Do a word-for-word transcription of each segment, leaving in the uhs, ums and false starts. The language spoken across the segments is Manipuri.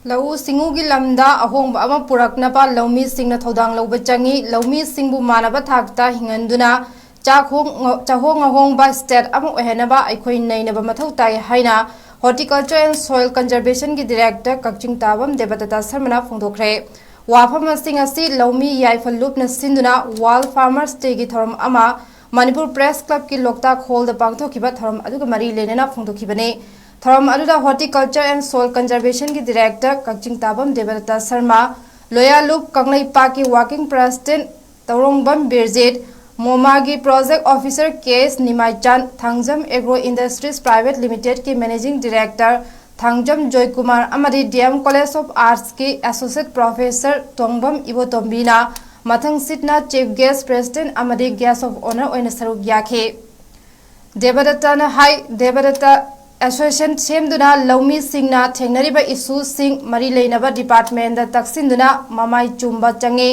ꯂꯧꯎ ꯁꯤꯡꯎꯒꯤ ꯂꯝꯗ ꯑꯍꯣꯡꯕ ꯑꯃ ꯄꯨꯔꯛꯅꯕ ꯂꯧꯃꯤꯁꯤꯡꯅ ꯊꯧꯗꯥꯡ ꯂꯧꯕ ꯆꯪꯏ꯫ ꯂꯧꯃꯤꯁꯤꯡꯕꯨ ꯃꯥꯟꯅꯕ ꯊꯥꯛꯇ ꯍꯤꯡꯍꯟꯗꯨꯅ ꯆꯥꯛꯍꯣꯡ-, ꯆꯥꯍꯣꯡ ꯑꯍꯣꯡꯕ state ꯑꯃ ꯑꯣꯏꯍꯟꯅꯕ ꯑꯩꯈꯣꯏ ꯅꯩꯅꯕ ꯃꯊꯧ ꯇꯥꯏ ꯍꯥꯏꯅ Horticulture and Soil Conservationꯒꯤ director ꯀꯛꯆꯤꯡ ꯇꯥꯕꯝ ꯗꯦꯕꯗꯠꯇ ꯁꯔꯃꯅ ꯐꯣꯡꯗꯣꯛꯈ꯭ꯔꯦ꯫ ꯋꯥꯐꯝꯁꯤꯡ ꯑꯁꯤ ꯂꯧꯃꯤ ꯌꯥꯏꯐ ꯂꯨꯞꯅ ꯁꯤꯟꯗꯨꯅ World Farmers Dayꯒꯤ ꯊꯧꯔꯝ ꯑꯃ ꯃꯅꯤꯄꯨꯔ Press Clubꯀꯤ ꯂꯣꯛꯇꯥꯛ hallꯗ ꯄꯥꯡꯊꯣꯛꯈꯤꯕ ꯊꯧꯔꯝ ꯑꯗꯨꯒ ꯃꯔꯤ ꯂꯩꯅꯅ ꯐꯣꯡꯗꯣꯛꯈꯤꯕꯅꯤ꯫ ꯊꯧꯔꯝ ꯑꯗꯨꯗ Horticulture and Soil Conservationꯒꯤ director ꯀꯛꯆꯤꯡ ꯇꯥꯕꯝ ꯗꯦꯕꯗꯠꯇ ꯁꯔꯃ, ꯂꯣꯌꯥꯂꯨꯞ ꯀꯪꯂꯩꯄꯥꯛꯀꯤ working president ꯇꯧꯔꯣꯡꯕꯝ ꯕꯤꯔꯖꯤꯠ, ꯃꯣꯃꯥꯒꯤ project officer ꯀꯦ ꯑꯦꯁ ꯅꯤꯃꯥꯏꯆꯥꯟ, Thangjam Agro Industries Private Limitedꯀꯤ managing director Thangjam Joykumar ꯑꯃꯗꯤ D M College of Artsꯀꯤ associate professor ꯇꯣꯡꯕꯝ ꯏꯕꯣꯇꯣꯝꯕꯤꯅ ꯃꯊꯪꯁꯤꯠꯅ chief guest, president ꯑꯃꯗꯤ guest of honour ꯑꯣꯏꯅ ꯁꯔꯨꯛ ꯌꯥꯈꯤ꯫ ꯗꯦꯕꯗꯠꯇꯅ ꯍꯥꯏ, ꯗꯦꯕꯗꯠꯇ association ꯁꯦꯝꯗꯨꯅ ꯂꯧꯃꯤꯁꯤꯡꯅ ꯊꯦꯡꯅꯔꯤꯕ issueꯁꯤꯡ ꯃꯔꯤ ꯂꯩꯅꯕ departmentꯇ ꯇꯛꯁꯤꯟꯗꯨꯅ ꯃꯃꯥꯏ ꯆꯨꯝꯕ ꯆꯪꯉꯤ꯫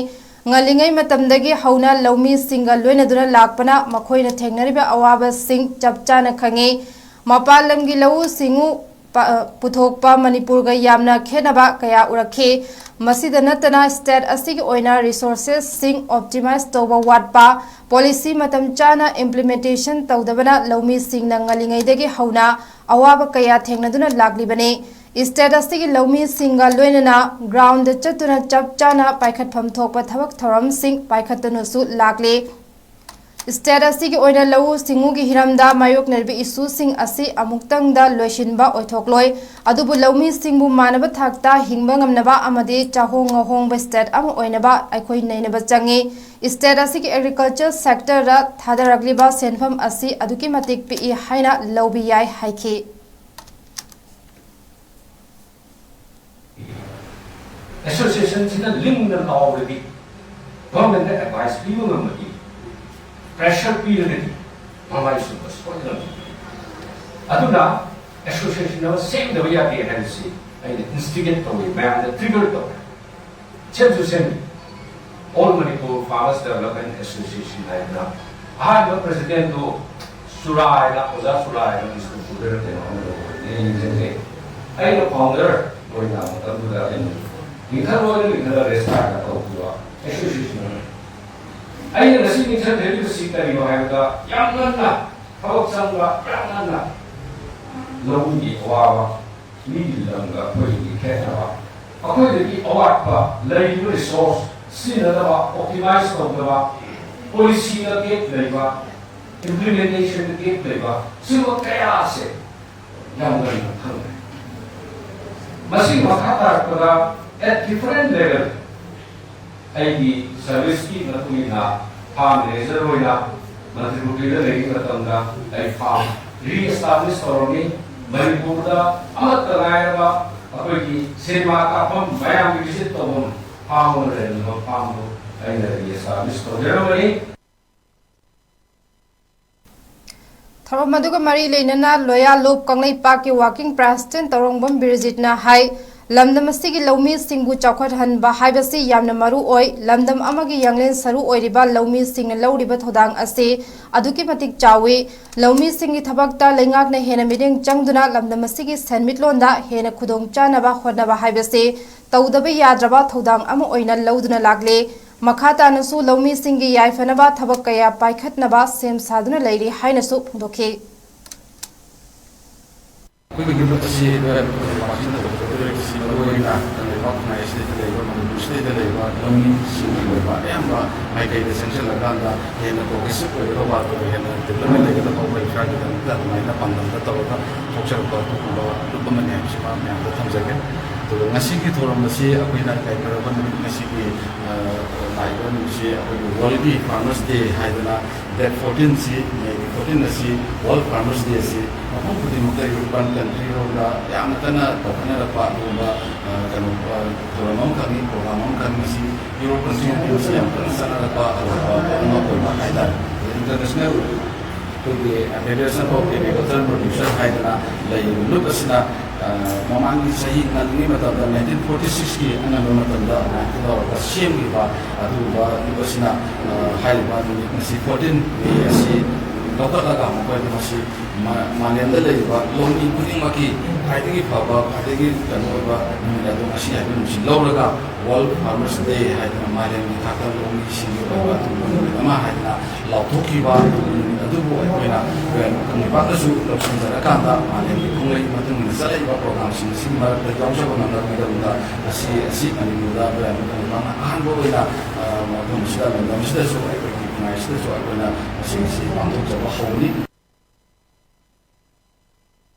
ꯉꯜꯂꯤꯉꯩ ꯃꯇꯝꯗꯒꯤ ꯍꯧꯅ ꯂꯧꯃꯤꯁꯤꯡꯒ ꯂꯣꯏꯅꯗꯨꯅ ꯂꯥꯛꯄꯅ ꯃꯈꯣꯏꯅ ꯊꯦꯡꯅꯔꯤꯕ ꯑꯋꯥꯕꯁꯤꯡ ꯆꯞ ꯆꯥꯅ ꯈꯪꯉꯤ꯫ ꯃꯄꯥꯟ ꯂꯝꯒꯤ ꯂꯧꯎ ꯁꯤꯡꯎ ꯄ-, ꯄꯨꯊꯣꯛꯄ ꯃꯅꯤꯄꯨꯔꯒ ꯌꯥꯝꯅ ꯈꯦꯠꯅꯕ ꯀꯌꯥ ꯎꯔꯛꯈꯤ꯫ ꯃꯁꯤꯗ ꯅꯠꯇꯅ state ꯑꯁꯤꯒꯤ ꯑꯣꯏꯅ resourcesꯁꯤꯡ optimize ꯇꯧꯕ ꯋꯥꯠꯄ, policy ꯃꯇꯝ ꯆꯥꯅ implementation ꯇꯧꯗꯕꯅ ꯂꯧꯃꯤꯁꯤꯡꯅ ꯉꯜꯂꯤꯉꯩꯗꯒꯤ ꯍꯧꯅ ꯑꯋꯥꯕ ꯀꯌꯥ ꯊꯦꯡꯅꯗꯨꯅ ꯂꯥꯛꯂꯤꯕꯅꯤ꯫ State ꯑꯁꯤꯒꯤ ꯂꯧꯃꯤꯁꯤꯡꯒ ꯂꯣꯏꯅꯅ groundꯗ ꯆꯠꯇꯨꯅ ꯆꯞ ꯆꯥꯅ ꯄꯥꯏꯈꯠꯐꯝ ꯊꯣꯛꯄ ꯊꯕꯛ ꯊꯧꯔꯝꯁꯤꯡ ꯄꯥꯏꯈꯠꯇꯨꯅꯁꯨ ꯂꯥꯛꯂꯤ꯫ State ꯑꯁꯤꯒꯤ ꯑꯣꯏꯅ ꯂꯧꯎ ꯁꯤꯡꯎꯒꯤ ꯍꯤꯔꯝꯗ ꯃꯥꯌꯣꯛꯅꯔꯤꯕ issueꯁꯤꯡ ꯑꯁꯤ ꯑꯃꯨꯛꯇꯪꯗ ꯂꯣꯏꯁꯤꯟꯕ ꯑꯣꯏꯊꯣꯛꯂꯣꯏ꯫ ꯑꯗꯨꯕꯨ ꯂꯧꯃꯤꯁꯤꯡꯕꯨ ꯃꯥꯟꯅꯕ ꯊꯥꯛꯇ ꯍꯤꯡꯕ ꯉꯝꯅꯕ ꯑꯃꯗꯤ ꯆꯥꯍꯣꯡ ꯉꯥꯍꯣꯡꯕ state ꯑꯃ ꯑꯣꯏꯅꯕ ꯑꯩꯈꯣꯏ ꯅꯩꯅꯕ ꯆꯪꯏ꯫ State ꯑꯁꯤꯒꯤ agriculture sectorꯗ ꯊꯥꯗꯔꯛꯂꯤꯕ ꯁꯦꯟꯐꯝ ꯑꯁꯤ ꯑꯗꯨꯛꯀꯤ ꯃꯇꯤꯛ ꯄꯤꯛꯏ ꯍꯥꯏꯅ ꯂꯧꯕ ꯌꯥꯏ ꯍꯥꯏꯈꯤ꯫ Associationꯁꯤꯅ ꯂꯤꯡꯅ ꯀꯥꯎꯔꯗꯤ, governmentꯇ advice ꯄꯤꯕ ꯉꯝꯃꯗꯤ, pressure ꯄꯤꯔꯒꯗꯤ ꯃꯃꯥꯏ ꯁꯨꯝꯕ ꯁꯣꯏꯗꯅ ꯂꯩꯒꯅꯤ꯫ ꯑꯗꯨꯅ association ꯑꯃ ꯁꯦꯝꯗꯕ ꯌꯥꯗꯦ ꯍꯥꯏꯕꯁꯤ ꯑꯩꯅ instigate ꯇꯧꯏ, ꯃꯌꯥꯝꯗ trigger ꯇꯧꯏ꯫ ꯁꯦꯝꯁꯨ ꯁꯦꯝꯃꯤ꯫ All Manipur Farmers Development Association ꯍꯥꯏꯗꯅ ꯑꯍꯥꯟꯕ presidentꯗꯨ ꯆꯨꯔꯥ ꯍꯥꯏꯅ, ꯑꯣꯖꯥ ꯆꯨꯔꯥ ꯍꯥꯏꯅ ꯕꯤꯁꯅꯨꯄꯨꯔꯗ ꯀꯩꯅꯣ ꯑꯃ ꯂꯩ, ꯑꯩ ꯅꯤꯡꯁꯤꯡꯗꯦ꯫ ꯑꯩꯅ founder ꯑꯩꯈꯣꯏꯅ ꯃꯇꯝꯗꯨꯗ ꯑꯩꯅ ꯂꯤꯡꯈꯠ ꯂꯣꯏꯅ ꯂꯤꯡꯈꯠꯂ ꯔꯦꯁꯇꯥꯔꯒ ꯇꯧꯈꯤꯕ ꯑꯦꯁꯣꯁꯤꯌꯦꯁꯟ ꯑꯃꯅꯤ꯫ ꯑꯩꯅ ꯉꯁꯤ ꯅꯤꯡꯁꯤꯡꯖꯔꯤꯕꯁꯤ ꯀꯔꯤꯅꯣ ꯍꯥꯏꯕꯗ, ꯌꯥꯝ ꯉꯟꯅ ꯊꯕꯛ ꯆꯪꯕ, ꯌꯥꯝ ꯉꯟꯅ ꯂꯧꯃꯤꯒꯤ ꯑꯋꯥꯕ, ꯃꯤꯒꯤ ꯂꯝꯒ ꯑꯩꯈꯣꯏꯒꯤ ꯈꯦꯠꯅꯕ, ꯑꯩꯈꯣꯏꯗꯒꯤ ꯑꯋꯥꯠꯄ ꯂꯩꯔꯤꯕ ꯔꯤꯁꯣꯔꯁ ꯁꯤꯖꯤꯟꯅꯗꯕ, ꯑꯣꯞꯇꯤꯃꯥꯏꯖ ꯇꯧꯗꯕ, ꯄꯣꯂꯤꯁꯤꯗ ꯒꯦꯞ ꯂꯩꯕ, ꯏꯝꯄ꯭ꯂꯤꯃꯦꯟꯇꯦꯁꯟꯗ ꯒꯦꯞ ꯂꯩꯕ, ꯁꯤꯒꯨꯝꯕ ꯀꯌꯥ ꯑꯁꯦ ꯌꯥꯝ ꯉꯟꯅ ꯈꯪꯈ꯭ꯔꯦ꯫ ꯃꯁꯤ ꯃꯈꯥ ꯇꯥꯔꯛꯄꯗ at different level ꯑꯩꯒꯤ ꯁꯔꯚꯤꯁꯀꯤ ꯃꯇꯨꯡ ꯏꯟꯅ ꯐꯥꯔꯝ ꯔꯦꯖꯔ ꯑꯣꯏꯅ ꯃꯟꯇ꯭ꯔꯤꯄꯨꯈ꯭ꯔꯤꯗ ꯂꯩꯔꯤꯉꯩ ꯃꯇꯝꯗ ꯑꯩ ꯐꯥꯔꯝ ꯔꯤꯑꯦꯁꯇꯥꯕ꯭ꯂꯤꯁ ꯇꯧꯔꯝꯃꯤ꯫ ꯃꯅꯤꯄꯨꯔꯗ ꯑꯃꯠꯇ ꯉꯥꯏꯔꯕ ꯑꯩꯈꯣꯏꯒꯤ ꯁꯤꯅꯦꯃꯥ ꯀꯥꯞꯐꯝ, ꯃꯌꯥꯝꯒꯤ ꯚꯤꯖꯤꯠ ꯇꯧꯐꯝ ꯐꯥꯔꯝ ꯑꯃ ꯂꯩꯔꯝꯃꯤꯕ ꯐꯥꯔꯝꯗꯨ ꯑꯩꯅ ꯔꯤꯑꯦꯁꯇꯥꯕ꯭ꯂꯤꯁ ꯇꯧꯖꯔꯝꯕꯅꯤ꯫ ꯊꯧꯔꯝ ꯑꯗꯨꯒ ꯃꯔꯤ ꯂꯩꯅꯅ ꯂꯣꯌꯥ ꯂꯨꯞ ꯀꯪꯂꯩꯄꯥꯛꯀꯤ ꯋꯥꯔꯀꯤꯡ ꯄ꯭ꯔꯦꯁꯤꯗꯦꯟ ꯇꯧꯔꯣꯡꯕꯝ ꯕꯤꯔꯖꯤꯠꯅ ꯍꯥꯏ, ꯂꯝꯗꯝ ꯑꯁꯤꯒꯤ ꯂꯧꯃꯤꯁꯤꯡꯕꯨ ꯆꯥꯎꯈꯠꯍꯟꯕ ꯍꯥꯏꯕꯁꯤ ꯌꯥꯝꯅ ꯃꯔꯨ ꯑꯣꯏ꯫ ꯂꯝꯗꯝ ꯑꯃꯒꯤ ꯌꯥꯡꯂꯦꯟ ꯁꯔꯨ ꯑꯣꯏꯔꯤꯕ ꯂꯧꯃꯤꯁꯤꯡꯅ ꯂꯧꯔꯤꯕ ꯊꯧꯗꯥꯡ ꯑꯁꯤ ꯑꯗꯨꯛꯀꯤ ꯃꯇꯤꯛ ꯆꯥꯎꯏ꯫ ꯂꯧꯃꯤꯁꯤꯡꯒꯤ ꯊꯕꯛꯇ ꯂꯩꯉꯥꯛꯅ ꯍꯦꯟꯅ ꯃꯤꯠꯌꯦꯡ ꯆꯪꯗꯨꯅ ꯂꯝꯗꯝ ꯑꯁꯤꯒꯤ ꯁꯦꯟꯃꯤꯠꯂꯣꯟꯗ ꯍꯦꯟꯅ ꯈꯨꯗꯣꯡꯆꯥꯅꯕ ꯍꯣꯠꯅꯕ ꯍꯥꯏꯕꯁꯤ ꯇꯧꯗꯕ ꯌꯥꯗ꯭ꯔꯕ ꯊꯧꯗꯥꯡ ꯑꯃ ꯑꯣꯏꯅ ꯂꯧꯗꯨꯅ ꯂꯥꯛꯂꯦ꯫ ꯃꯈꯥ ꯇꯥꯅꯁꯨ ꯂꯧꯃꯤꯁꯤꯡꯒꯤ ꯌꯥꯏꯐꯅꯕ ꯊꯕꯛ ꯀꯌꯥ ꯄꯥꯏꯈꯠꯅꯕ ꯁꯦꯝ ꯁꯥꯗꯨꯅ ꯂꯩꯔꯤ ꯍꯥꯏꯅꯁꯨ ꯐꯣꯡꯗꯣꯛꯈꯤ꯫ ꯑꯩꯈꯣꯏꯒꯤ ꯂꯨꯞ ꯑꯁꯤ ꯂꯣꯌꯥ ꯂꯨꯞ ꯄꯥꯔꯇꯤꯅ ꯇꯧꯖꯒꯗꯧꯔꯤꯕꯁꯤ ꯃꯔꯨꯑꯣꯏꯅ ꯂꯩꯕꯥꯛ ꯈꯨꯟꯅꯥꯏ ꯑꯁꯤꯗ ꯂꯩꯕ, ꯃꯅꯤꯄꯨꯔ ꯁꯤꯗꯩꯗ ꯂꯩꯕ ꯂꯧꯃꯤꯁꯤꯡꯒꯤ ꯑꯣꯏꯕ ꯑꯌꯥꯝꯕ ꯃꯥꯏꯀꯩꯗ ꯆꯪꯁꯤꯜꯂꯒꯥꯟꯗ ꯍꯦꯟꯅ ꯄ꯭ꯔꯣꯒ꯭ꯔꯦꯁꯤꯞ ꯑꯣꯏꯒꯗꯧꯕ, ꯑꯗꯨꯒ ꯍꯦꯟꯅ ꯗꯤꯕ꯭ꯂꯞꯃꯦꯟ ꯂꯩꯒꯗꯕ, ꯋꯦꯜꯐꯤꯌꯥꯔꯒꯤꯗꯃꯛꯇ ꯑꯗꯨꯃꯥꯏꯅ ꯄꯥꯟꯗꯝꯗ ꯇꯧꯔꯒ ꯊꯣꯛꯆꯔꯛꯄ ꯑꯗꯨꯒꯨꯝꯕ ꯂꯨꯞ ꯑꯃꯅꯤ ꯍꯥꯏꯕꯁꯤꯃ ꯃꯌꯥꯝꯗ ꯊꯝꯖꯒꯦ꯫ ꯑꯗꯨꯒ ꯉꯁꯤꯒꯤ ꯊꯧꯔꯝ ꯑꯁꯤ ꯑꯩꯈꯣꯏꯅ ꯌꯥꯏꯐꯔꯕ ꯅꯨꯃꯤꯠ ꯉꯁꯤꯒꯤ ꯂꯥꯛꯏꯕ ꯅꯨꯃꯤꯠꯁꯤ ꯑꯩꯈꯣꯏꯒꯤ ꯋꯥꯔꯜꯒꯤ ꯐꯥꯔꯃꯔꯁ ꯗꯦ ꯍꯥꯏꯗꯅ ꯗꯦꯠ ꯐꯣꯔꯇꯤꯟꯁꯤ, ꯃꯦꯒꯤ ꯐꯣꯔꯇꯤꯟ ꯑꯁꯤ ꯋꯥꯔꯜ ꯐꯥꯔꯃꯔꯁ ꯗꯦ ꯑꯁꯤ ꯃꯐꯝ ꯈꯨꯗꯤꯡꯃꯛꯇ ꯌꯨꯔꯣꯄꯤꯌꯟ ꯀꯟꯇ꯭ꯔꯤꯔꯣꯝꯗ ꯌꯥꯝꯅ ꯀꯟꯅ ꯆꯥꯎꯈꯠꯅꯔꯛꯄ ꯑꯗꯨꯒꯨꯝꯕ ꯀꯩꯅꯣ ꯊꯧꯔꯝ ꯑꯃꯈꯛꯅꯤ, ꯄ꯭ꯔꯣꯒ꯭ꯔꯥꯝ ꯑꯃꯈꯛꯅꯤ꯫ ꯃꯁꯤ ꯌꯨꯔꯣꯞ ꯀꯟꯇ꯭ꯔꯤꯁꯤꯡ ꯌꯥꯝ ꯀꯟꯅ ꯆꯠꯅꯔꯛꯄ ꯑꯗꯨꯒꯨꯝꯕ ꯄꯣꯠ ꯑꯃ ꯑꯣꯏꯕ ꯍꯥꯏꯇꯥꯔꯦ꯫ ꯏꯟꯇꯔꯅꯦꯁꯅꯦꯜ ꯑꯩꯈꯣꯏꯒꯤ ꯐꯦꯗꯔꯦꯁꯟ ꯑꯣꯐ ꯑꯦꯒ꯭ꯔꯤꯀꯜꯆꯔ ꯄ꯭ꯔꯣꯗ꯭ꯌꯨꯁꯔ ꯍꯥꯏꯗꯅ ꯂꯩꯔꯤꯕ ꯂꯨꯞ ꯑꯁꯤꯅ ꯃꯃꯥꯡꯒꯤ ꯆꯍꯤ ꯉꯜꯂꯤꯉꯩ ꯃꯇꯝꯗ, ꯅꯥꯏꯟꯇꯤꯟ ꯐꯣꯔꯇꯤ ꯁꯤꯛꯁꯀꯤ ꯑꯉꯟꯕ ꯃꯇꯝꯗ ꯑꯗꯨꯃꯥꯏꯅ ꯇꯧꯔꯒ ꯁꯦꯝꯈꯤꯕ ꯑꯗꯨꯒꯨꯝꯕ ꯂꯨꯞ ꯑꯁꯤꯅ ꯍꯥꯏꯔꯤꯕ ꯅꯨꯃꯤꯠ ꯉꯁꯤ ꯐꯣꯔꯇꯤꯟ ꯃꯦ ꯑꯁꯤ ꯂꯧꯈꯠꯂꯒ ꯃꯈꯣꯏꯅ ꯃꯁꯤ ꯃꯥ-, ꯃꯥꯂꯦꯝꯗ ꯂꯩꯔꯤꯕ ꯂꯧꯃꯤ ꯈꯨꯗꯤꯡꯃꯛꯀꯤ ꯈ꯭ꯋꯥꯏꯗꯒꯤ ꯐꯕ, ꯈ꯭ꯋꯥꯏꯗꯒꯤ ꯀꯩꯅꯣ ꯑꯣꯏꯕ ꯅꯨꯃꯤꯠ ꯑꯗꯣ ꯉꯁꯤ ꯍꯥꯏꯕ ꯅꯨꯃꯤꯠꯁꯤ ꯂꯧꯔꯒ World Farmers Day ꯍꯥꯏꯗꯅ ꯃꯥꯂꯦꯝꯒꯤ ꯊꯥꯛꯇ ꯂꯧꯃꯤꯁꯤꯡꯒꯤ ꯑꯣꯏꯕ ꯑꯗꯨꯒꯨꯝꯕ ꯅꯨꯃꯤꯠ ꯑꯃ ꯍꯥꯏꯗꯅ ꯂꯥꯎꯊꯣꯛꯈꯤꯕ ꯑꯗꯨꯒꯨꯝꯕ ꯅꯨꯃꯤꯠ ꯑꯗꯨꯕꯨ ꯑꯩꯈꯣꯏꯅ ꯀꯪꯂꯩꯄꯥꯛꯇꯁꯨ ꯂꯧꯁꯤꯟꯖꯔꯀꯥꯟꯗ ꯃꯥꯂꯦꯝꯒꯤ ꯈꯣꯡꯂꯩ ꯃꯇꯨꯡ ꯏꯟꯅ ꯆꯠꯂꯛꯏꯕ ꯄ꯭ꯔꯣꯒ꯭ꯔꯥꯝꯁꯤꯡ ꯑꯁꯤꯒꯤ ꯃꯔꯛꯇ ꯌꯥꯎꯖꯕ ꯉꯝꯂꯕꯒꯤꯗꯃꯛꯇ ꯉꯁꯤ ꯑꯁꯤ ꯃꯅꯤꯄꯨꯔꯗ ꯀꯪꯂꯩꯄꯥꯛꯅ ꯑꯍꯥꯟꯕ ꯑꯣꯏꯅ, ꯑ, ꯃꯐꯝ ꯑꯁꯤꯗ, ꯂꯝꯗꯝ ꯑꯁꯤꯗꯁꯨ, ꯑꯩꯈꯣꯏꯒꯤ ꯈꯨꯟꯅꯥꯏ ꯑꯁꯤꯗꯁꯨ ꯑꯩꯈꯣꯏꯅ ꯃꯁꯤꯒꯤꯁꯤ ꯄꯥꯡꯊꯣꯛꯆꯕ ꯍꯧꯕꯅꯤ꯫